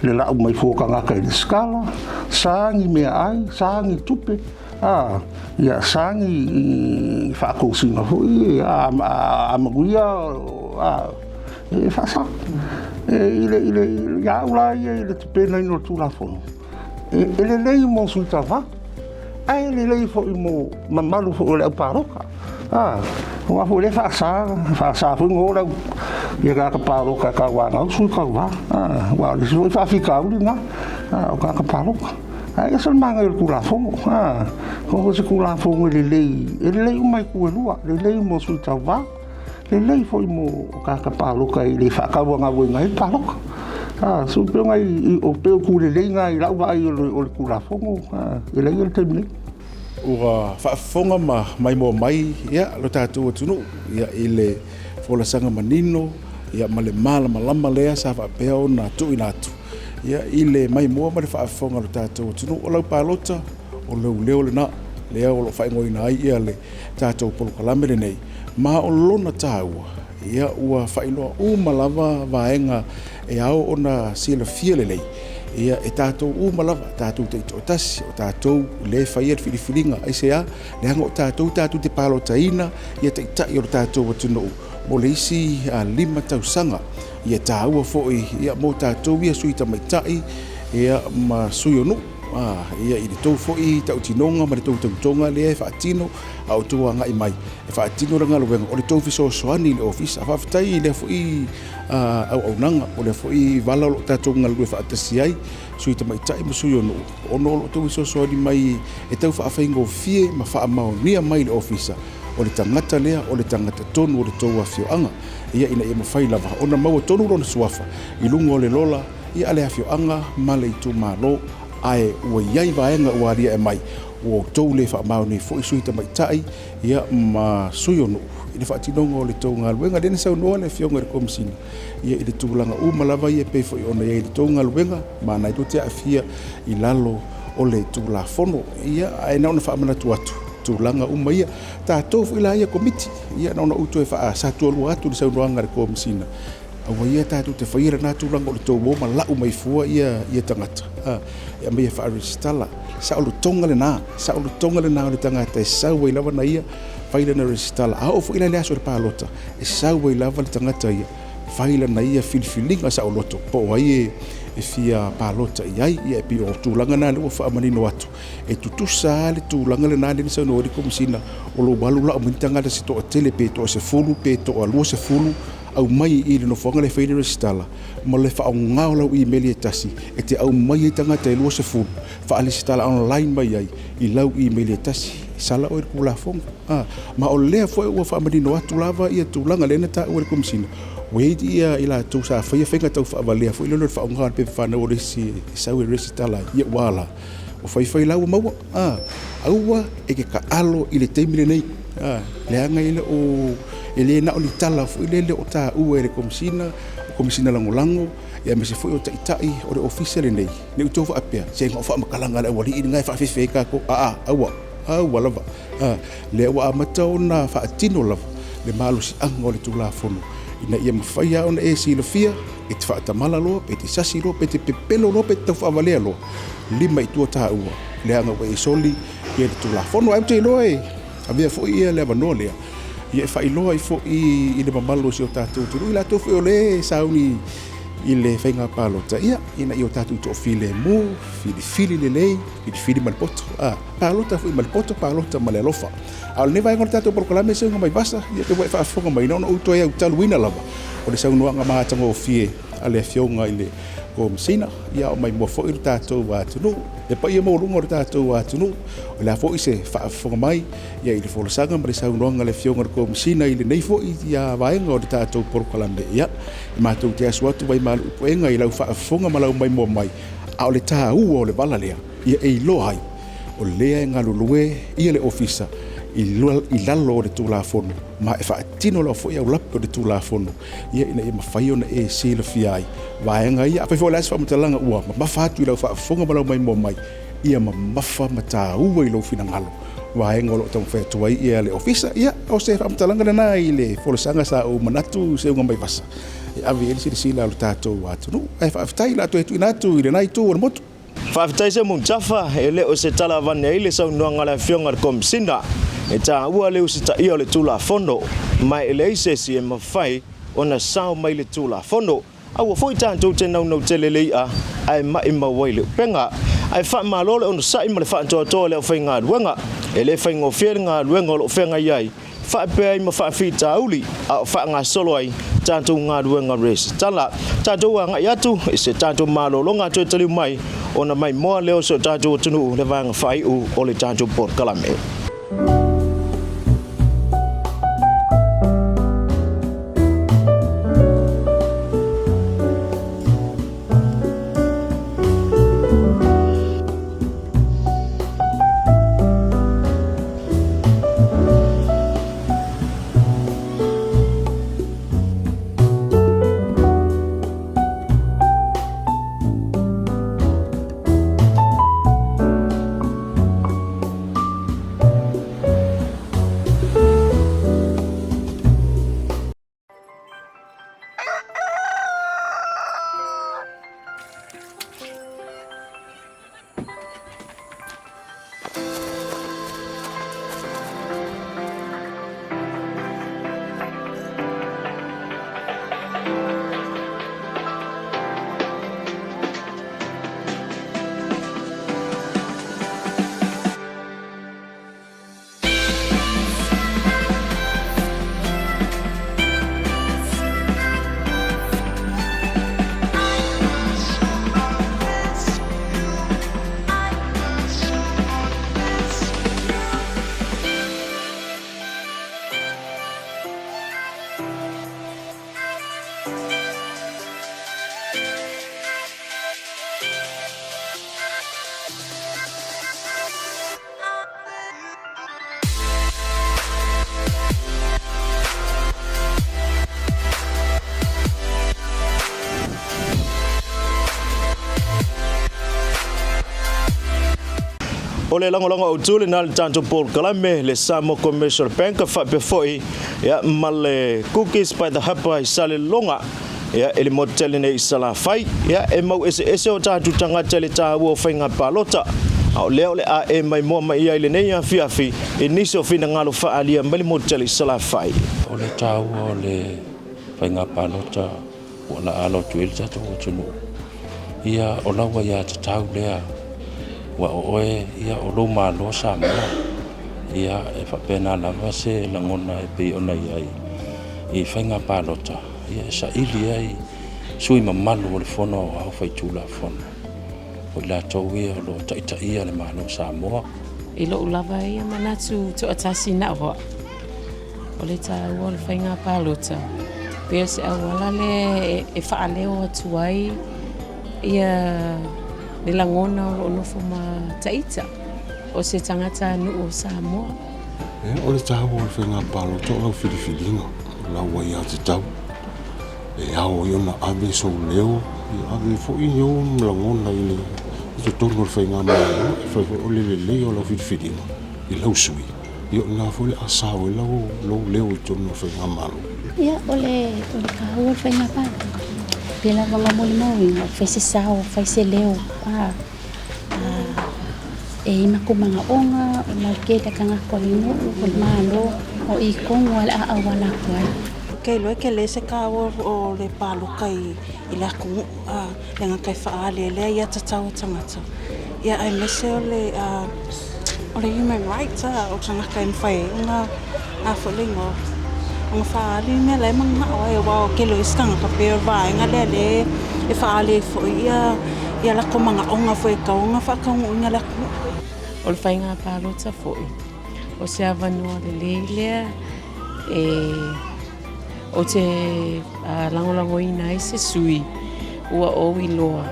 le lau mai fua o tagata i le sikala, sa ni meaai, sa ni tupe, a, ia, sa ni faatosina foi, a, a, a manuia, a, e faasa. E, i le, i le, ia au la ia i le tapenaina o le Tulafono, e, e lelei mo sui tauva, ae lelei foi mo mamalu foi o le au palota. A, aua foi lea e faasa, faasa foi ona o le au, ia tagata palota e tauanau sui tauva. A, aua o le isi foi faafitauli lena, a, o tagata palota. Ae ese le manaia o le Tulafono. A, o se Tulafono e lelei, e lelei uma itu e lua, lelei mo sui tauva, lelei foi mo tagata palota e le faatauanauina ai le palota. A, so pei ona i, o pei o itu lelei na i lau vaai o le Tulafono, a, e leai le taimi nei. Ua faafofoga ma maimoa mai ia lo tatou atunuu ia i le folasaga manino ia ma le malamalama lea sa faapea ona tuuina atu ia i le maimoa ma le faafofoga a lo tatou atunuu. O lau palota, o lou leo lena, lea o lo o faaigoaina ai ia le tatou polokalame lenei, ma o lona taua ia ua faailoa uma lava vaega e ao ona silafia lelei ia e tatou uma lava, tatou taitoatasi, o tatou lea e faia le filifiliga. Aisea? Leaga o tatou tatou te palotaina ia taitai o le tatou atunuu mo le isi 5 tausaga. Ia taua foi ia mo tatou ia sui tamaitai ia ma sui o nuu. Ia i le tou foi tautinoga ma le tou tautoga lea e faatino a o outou agai mai e faatino le galuega o le tou fesoasoani i le ofisa. Faafetai i lea foi auaunaga, o lea foi vala o lo o tatou galulue faatasi ai, sui tamaitai ma sui o nuu, ona o lo o tou fesoasoani mai e tau faafaigofie ma faamaonia mai le ofisa o le tagata lea o le tagata tonu o le tou afioaga, ia ina ia mafai lava ona maua tonu lona suafa i luga o le lola ia a le afioaga ma le itumalo. Ae ua i ai vaega ua aliae mai ua outou le faamaoni foi sui tamaitai ia ma sui o nuu i le faatinoga o le tou galuega. Lea na saunoa le Afioga i le Komesina ia i le tulaga uma lava ia e pei foi ona i ai i le tou galuega, ma na tou te aafia i lalo o le Tulafono. Ia, ae na ona faamanatu atu tulaga uma ia. Tatou foi la ia Komiti, ia na ona ou toe faasatualua atu i le saunoaga a le Komesina, aua ia tatou te faia lena tulaga o le tou o ma lau mai fua ia, ia tagata, a, e aumai e faaresitala. Saolotoga lena, saolotoga lena o le tagata e sau ai lava na ia fai lana resitala. A oo foi la i le aso o le palota, e sau ai lava le tagata ia fai lana ia filifiliga saoloto po o ai e fia palota i ai. Ia e pei o tulaga na lea ua faamanino atu. E tutusa lava le tulaga lena lea na saunoa ai le Komesina, o lou alu lau mai le tagata se toatele pe toa-10 pe toa-20 aumai i le nofoaga lea e fai ai le resitala ma le faaaoga o lau imeli e tasi e te aumai ai tagata e 20 faa-resitala online mai ai i lau imeli e tasi. Sala oe i le Tulafono. A, ma o lea foi ua faamanino atu lava ia tulaga lea na taua e le Komesina, ua i ai i latou sa faia faiga tau faavalea foi lea o le faaaoga o le pepa fanau o le isi e sau e resitala ai. Ia ua a la? Ua faifai la ua maua. A, aua e te taalo i le taimi lenei. A, leaga e le o, e le na o ni tala foi lele o taua e le Komesina, Komesina Lagolago, ia aemaise foi o Taitai o le Ofisa lenei, ne i outou faapea, se na o faamatalaga a le aualii lena e faafefe ai tatou. Aa, aua, aua lava. A, lea ua amata ona faatino lava le malosiaga o le Tulafono ina ia mafai lava ona e silafia, e te faatamala loa, pe te sasi loa, pe te pepelo loa, pe te taufaavalea loa, lima i tua taua, leaga ua e soli ia le Tulafono. Ae ou te iloa e avea foi ia le avanoa lea, ia e faailoa ai foi i le mamalu o si o tatou atunuu, i latou foi o lea e sauni i le faiga palota, ia, ina ia o tatou toafilemu, filifili lelei, filifili ma le poto, a, palota foi ma le poto, palota ma le alofa. A o lenei vaega o le tatou polokalame seuga mai vasa, ia pe ua e faafofoga mai, na ona ou toe autaluina lava o le saunoaga matagofie a le Afioga i le Komesina, ia o maimoa foi le tatou atunuu, le paia maualuga o le tatou atunuu, o le a foi se faafofoga mai ia i le folasaga ma le saunoaga a le Afioga i le Komesina i lenei foi ia vaega o le tatou polokalame. Ia, e matou te asu atu vai malu i puega i lau faafofoga ma lau maimoa mai, a o le taua o le vala lea, ia e iloa ai o lea e galulue ia le Ofisa i lalo o le Tulafono ma e faatino lava foi aulape o le Tulafono ia ina ia mafai ona e silafia ai vaega ia. Afai foi o le a se faamatalaga ua mamafa atu i lau faafofoga ma lau maimoa mai, ia mamafa ma taua i lou finagalo vaega o lo o taumafai atu ai ia le Ofisa. Ia, o se faamatalaga lena i le folasaga sa ou manatu seuga mai vasa e ave i ai le silasila a lo tatou atunuu. Ae faafetai, o le a toe tuuina atu i lena itu o le motu. Faafetai se Mutafa, e le o se tala avane ai le saunoaga a le Afioga i le Komesina e taua le usitaia o le Tulafono, ma e leai se isi e mafai ona sao mai le Tulafono. Aua foi tatou te naunau tele le i'a ae maimau ai le upega. Ae faamalo le onosai ma le faatoatoa o le aufaigaluega. E le faigofie le galuega o lo o feagai ai, faapea ai ma faafitauli a o faagasolo ai tatou galuega resitala. Tatou agai atu i se tatou malologa toe taliu mai ona maimoa lea o si o tatou atunuu le vaega faaiu o le tatou polokalame. O le lagolago autu lena le tatou polokalame le Samoa Commercial Bank faapea foi ia, ma le Cookies by the Hapa i Salelologa ia, i le motu tele nei i Salafai. Ia, e mau eseese o tatou tagata i le taua o faiga palota. A o lea o le a e maimoa mai i ai lenei afiafi i nisi o finagalo faaalia mai le motu tele i Salafai. O le taua o le faiga palota ua la alo atu ai le tatou atunuu, ia o lau aiatatau lea, ua o oe, ia o lou Malo Samoa. Ia e faapena lava se lagona e pei ona i ai i faiga palota, ia e saili ai sui mamalu o le Fono Aoao Faitulafono, o i latou ia o lo o taitaia le Malo Samoa. I lou lava ia manatu toatasi na o au, o le taua o le faiga palota, pei o se auala lea e faaleo atu ai ia le lagona o lo o nofo ma taita o se tagata nuu o Samoa. O le taua o le faiga palota o lau filifiliga, o lau aiatatau. E ao ai ona ave sou leo, ia ave foi ni ou lagona i le i totonu o le faigamalo, e fai foi o le lelei o lau filifiliga i lau sui, ia o lena foi o le a sao ai lau lou leo i totonu o le faigamalo. Ia, o le, o le taua o le faiga palota, pei lava ona molimauina, fai se sao, fai se leo, a, e i ai matou manaoga, ona o le tele o tagata o le nuu, o le Malo, o i tonu lava o le a auala atu ai. Ou te iloa e tele se taua o le paloka i le atunuu, le gata e faaali ai le aiatatau a tagata, ia aemaise o le o le human rights o tagata e mafai ai ona a foi le igoa ona faaali mea la e mananao ai, aua o le tele o isi tagata pei o le vaega lea lea e faaali ai foi ia ia latou manaoga foi e tatau ona faataunuuina i le atunuu. O le faiga palota foi, o se avanoa lelei lea e ou te lagolagoina ai se sui ua ou iloa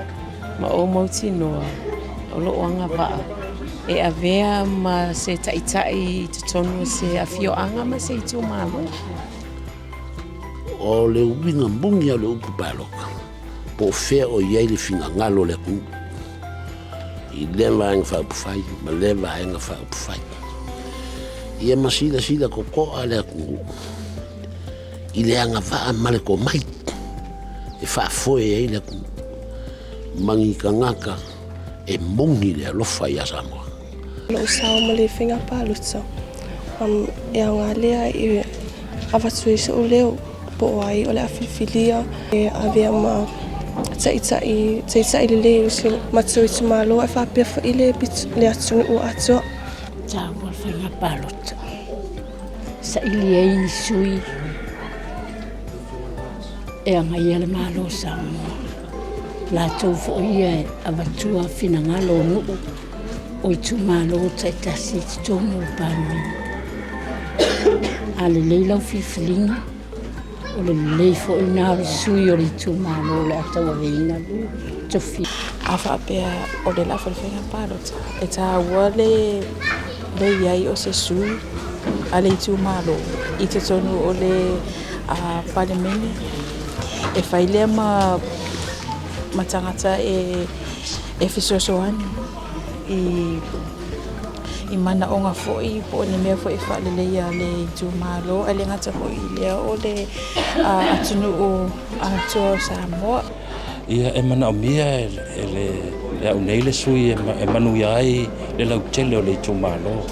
ma ou mautinoa o loo agavaa e avea ma se taitai i totonu o se afioaga ma se itumalo. O le uiga moni lava o le upu palota, po o fea o i ai le finagalo o le atunuu i lea Vaega Faaupufai ma lea Vaega Faaupufai. Ia ma silasila totoa le atunuu i le agavaa ma le tomai e faafoe ai le atunuu ma ni tagata e moni le alofa ia Samoa. Lou sao ma le faiga palota, e aoga lea e avatu ai so'u leo po o ai o le a filifilia e avea ma ta'ita'i ta'ita'i lelei o si matou itumalo ae faapea foi le le atunuu atoa. Taua le faiga palota, saili ai ni sui e agaia le Malo o Samoa. Latou foi ia e avatua finagalo o nuu o itumalo taitasi i totonu o le Palemene. A lelei lau filifiliga, o le lelei foi lena o le sui o le itumalo o le a tauaveina le tofi. A faapea o le lafo i le faiga palota, e taua le le i ai o se sui a le itumalo i totonu o le Palemene, e fai lea ma ma tagata e e fesoasoani i i manaoga foi po o ni mea foi e faaleleia le itumalo, ae le gata foi i lea o le atunuu atoa o Samoa. Ia, e manaomia e le au nei le sui e manuia ai le lautele o le itumalo.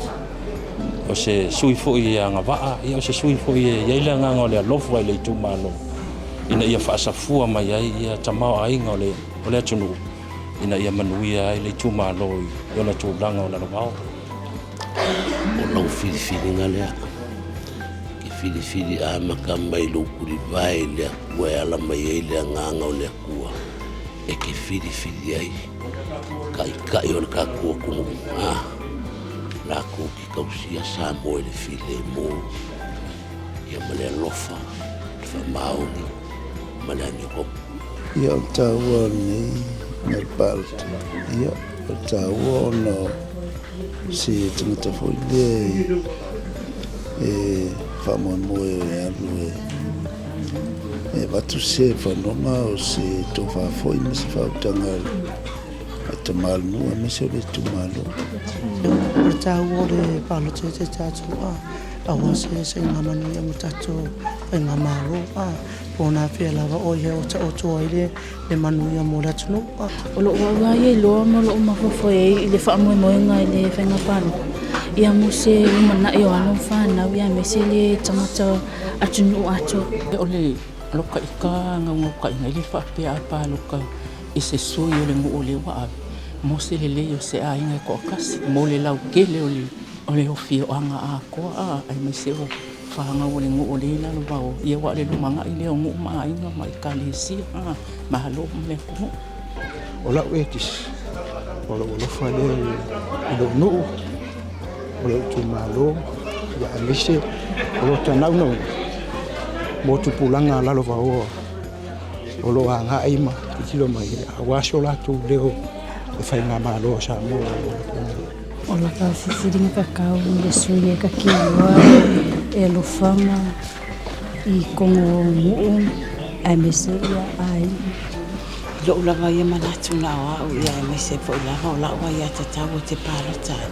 O se sui foi e agavaa, ia o se sui foi e i ai le agaga o le alofa i le itumalo ina ia faasafua mai ai ia tamaoaiga o le o le atunuu ina ia manuia ai le itumalo i ona tulaga o lalovaoa. O lau filifiliga lea, e te filifili amata mai lou tulivae i le Atua e ala mai ai le agaga o le Atua e te filifili ai taitai o le tatou atunuu, a latou te tausia Samoa i le filemu, ia ma le alofa, le faamaoni ma le amiotonu. Ia, o le taua o lenei mea o le palota, ia, o le taua ona o se tagata foi lea e faamoemoe e alu e avatu se fanoga o se tofa foi ma se faautaga a tama o le nuu aemaise o le itumalo. O le taua o le palota ia te tatou aua se saina manuia mo tatou faigamalo po o na fea lava o ia o taoto ai le le manuia mo le atunuu. O lou au lava ia iloa ma lou mafaufau ai i le faamoemoega i le faiga palota, ia mo se lumanai o alo ma fanau ia aemaise le tagata atunuu atoa. O le lokaika gaugaukaina i le faapea a paloka i se sui o le nuu o lea ua ave mo se lelei o se aiga e toatasi mo le lautele o le o le afioaga atoa a aemaise o fanau o le nuu o lea i lalo vaoa ia aua o le lumanai lea o nuu ma aiga ma ekalesia a malo ma le atunuu. O lau ekisi, o lou alofa lea i lou nuu, o lou itumalo, ia aemaise o lo naunauga mo tupulaga lalovaoa o lo o agai ma tilotilo mai aua so latou leo i faigamalo a Samoa. O laka filifiliga kakau i le sui e kakiloa e alofa ma i kogo o nuu Aemaise ia aiga. I lo'u lava ia manatu na o a'u ia aemaise fo'i lava o la'u aiatatau ou te palota ai,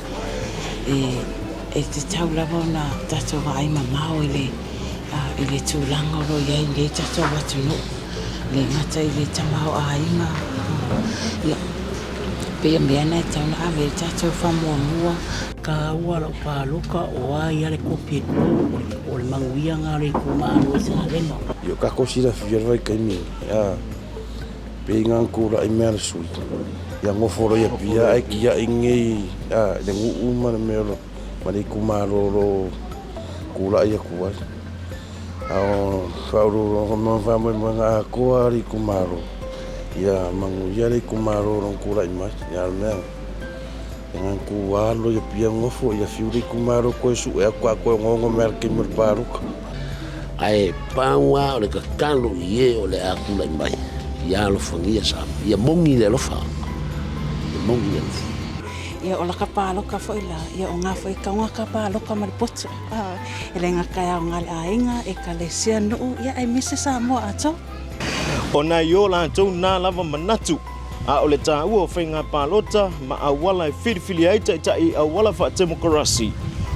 e e tatau lava ona tatou vaai mamao i le i le tulaga o lo o i ai nei tatou atunuu, e le gata i le tamaoaiga, ia pei o mea na e tatau ona ave i ai le tatou faamuamua. Taua lau paloka o a ia le kopi e tolu o le manuia na o le itumalo i Salega. Ia o tatou silafia le vaitaimi a pei na tulai mai le sui ia nofo loa i Apia ae tiai nei a le nuu ma le mea o ma le itumalo o lo o tulai atu ai. A o faauluuluga ma faamoemoega atoa le itumalo ia manuia le itumalo o lo o tulai mai. Ia o le mea e ngan alo ia pia nofo ia fiu le itumalo toe sue atu a toe onoono mai le taimi o le palota. Ae pau lava o le tatalo i e o le a tulai mai, ia alofagia Samoa, ia moni le alofa, ia moni le alofa. Ia o laka paloka fo'i la, ia o ngā fo'i kaunga ka paloka ma le poto. E le gata e aoga le aiga, ekalesia, nuu, ia aemaise Samoa atoa. O nai o latou nā lava manatu, a o le taua o faiga palota ma auala e filifili ai taitai i auala faatemokarasi,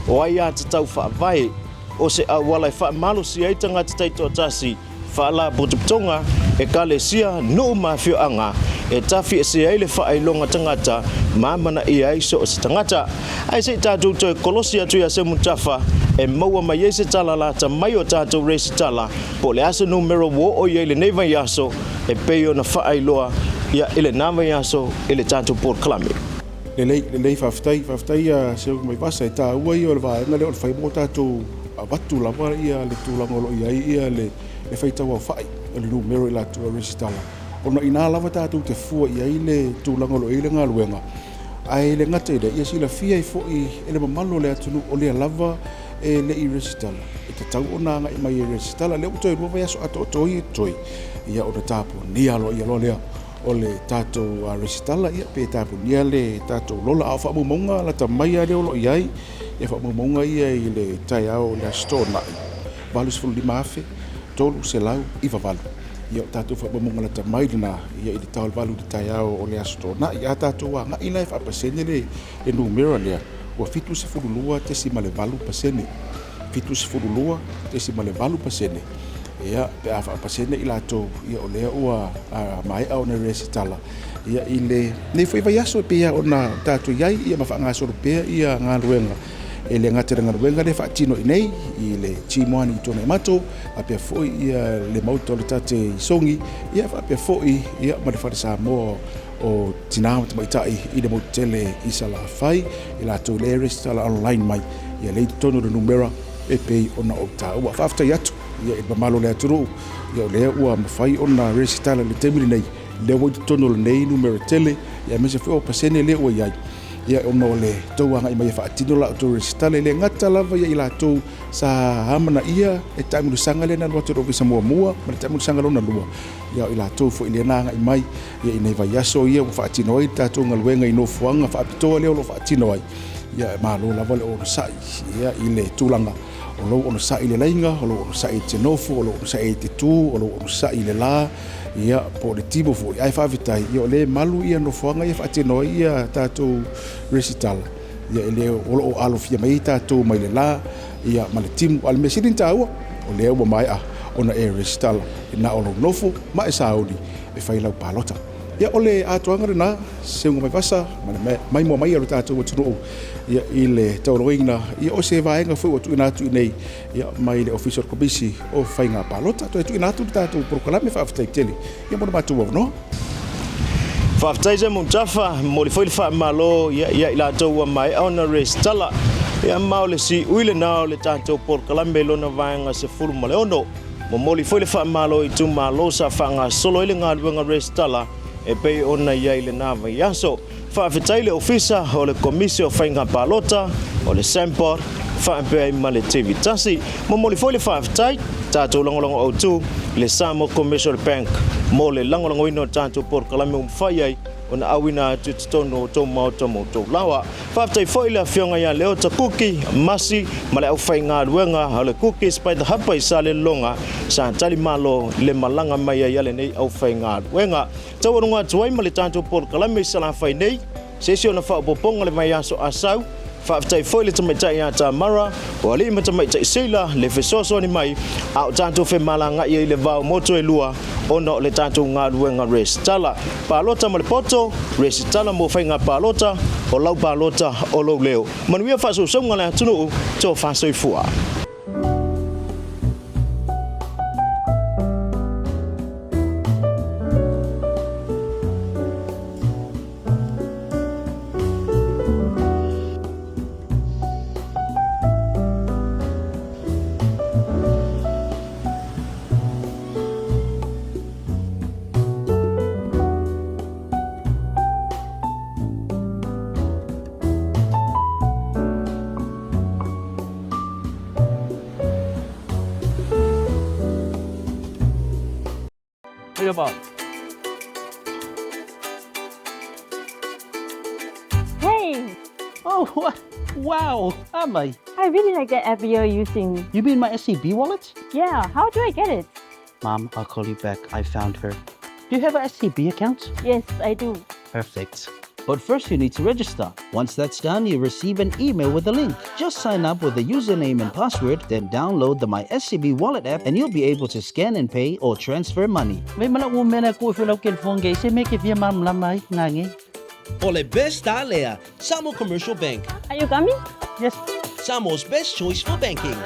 o aiatatau faavae, o se auala e faamalosia ai tagata taitoatasi, faalapotopotoga, ekalesia, nuu ma afioaga e tafiesea ai le faailoga tagata ma amanaia ai so o se tagata. Ae se i tatou toe kolosi atu ia Semutafa e maua mai ai se tala lata mai o tatou resitala po o le a se numera ua oo i ai lenei vaiaso e pei ona faailoa ia i lena vaiaso i le tatou polokalame. Lelei, lelei, faafetai, faafetai ia Seuga Vaivasa e taua ia o le vaega lea o le fai mo tatou avatu lava ia le tulaga o lo o i ai ia le faitauaofai o le numera i latou e resitala ona inā lava tatou te fua i ai le tulaga o lo o i ai le galuega ae le gata i lea ia silafia ai foi e le mamalu o le atunuu o lea lava e le i resitala e tatau ona agai mai e resitala. Lea ua toe 2 vaiaso atoatoa ia totoe ia ona tapunia aloaia loa lea o le tatou resitala ia pe tapunia le tatou lola. A o faamaumauga lata mai lea o lo o i ai ia faamaumauga ia i le taeao o le Aso Toonai 85,398 ia o tatou faamaumauga lata mai lena ia i le tao o le 8 i le taeao o le Aso Toonai. A tatou agai la e faapasene le numera lea ua 72.8%, 72.8% ia pe a faapasene i latou ia o lea ua maea ona resitala ia i lenei foi vaiaso e pei ona tatou i ai ia ma faagasolo pea ia galuega e le gata i le galuega lea faatino i nei i le G1 i Tuanaimato faapea foi ia le maota o le tate i Sogi ia faapea foi ia ma le Fale Samoa o Tina ma Tamaitai i le motu tele i Salafai i latou le resitala online mai ia lea i totonu o le numera e pei ona ou taua. Faafetai atu ia i le mamalu o le atunuu ia o lea ua mafai ona resitala i le taimi lenei lea ua i totonu o lenei numera tele ia aemaise foi o pasene lea ua i ai ia ona o le tou agai mai e faatino la outou resitala. E le gata lava ia i latou sa amanaia e taamilosaga lea na alu atu i le ofisa muamua ma le taamilosaga lona lua ia o i latou foi lea na agai mai ia i nei vaiaso ia ua faatino ai le tatou galuega i nofoaga faapitoa lea o lo o faatino ai ia e malo lava le onosai ia i le tulaga o lou onosai i le laiga, o lou onosai i te nofo, o lou onosai i te tū, o lou onosai i le la, ia po o le timo foi. Ae faafetai, ia o lea e malu ia nofoaga ia faatino ai ia tatou resitala. Ia e le o lo o alofia mai ai tatou mai le la, ia ma le timu. A o le mea sili ona taua, o lea ua maea ona e resitala na o lou nofo ma e sauni e fai lau palota. Ia o le atoaga lena, Seuga Vaivasa ma le maimoa mai o le tatou atunuu ia i le taulogina ia o se vaega foi ua tuuina atu i nei ia mai le Ofisa o le Komisi o Faiga Palota. Toe tuuina atu le tatou polokalame, faafetai tele ia mo le matou avanoa. Faafetai Simon Tafa, momoli foi le faamalo ia ia i latou ua maea ona resitala. Ia ma o le siui lena o le tatou polokalame i lona vaega 16. Momoli foi le faamalo i itumalo sa faagasolo ai le galuega resitala e pei ona i ai lena vaiaso. Faafetai le Ofisa o le Komisi o Faiga Palota, o le SAMPOD, faapea ai ma le TV1. Momoli foi le faafetai, tatou lagolago autu i le Samoa Commercial Bank mo le lagolagoina o le tatou polokalame ua mafai ai ona auina atu i totonu o outou maota ma outou laoa. Faafetai foi i le Afioga ia Leota Kuki Masi ma le aufaigaluega a le Kuki Spider Hapa i Salelologa sa tali malo i le malaga mai ai a lenei aufaigaluega. Taualuga atu ai ma le tatou polokalame i Salafai nei, se isi ona faaopoopoga le vaiaso a sau. Faafetai foi i le tamaitai ia Tamara, o alii ma tamaitai Seila le fesoasoani mai a o tatou femalagaai ai i le va o motu e lua ona o le tatou galuega resitala. Palota ma le poto, resitala mo faiga palota, o lau palota o lou leo. Manuia faasousouga a le atunuu, tofa soifua. Hey! Oh, what? Wow, Amai. I really like that app you're using. You mean my SCB wallet? Yeah, how do I get it? Mom, I'll call you back. I found her. Do you have a SCB account? Yes, I do. Perfect. But first, you need to register. Once that's done, you receive an email with a link. Just sign up with a username and password, then download the My SCB Wallet app, and you'll be able to scan and pay or transfer money. O le best lea, Samoa Commercial Bank. Are you coming? Yes. Samoa's best choice for banking.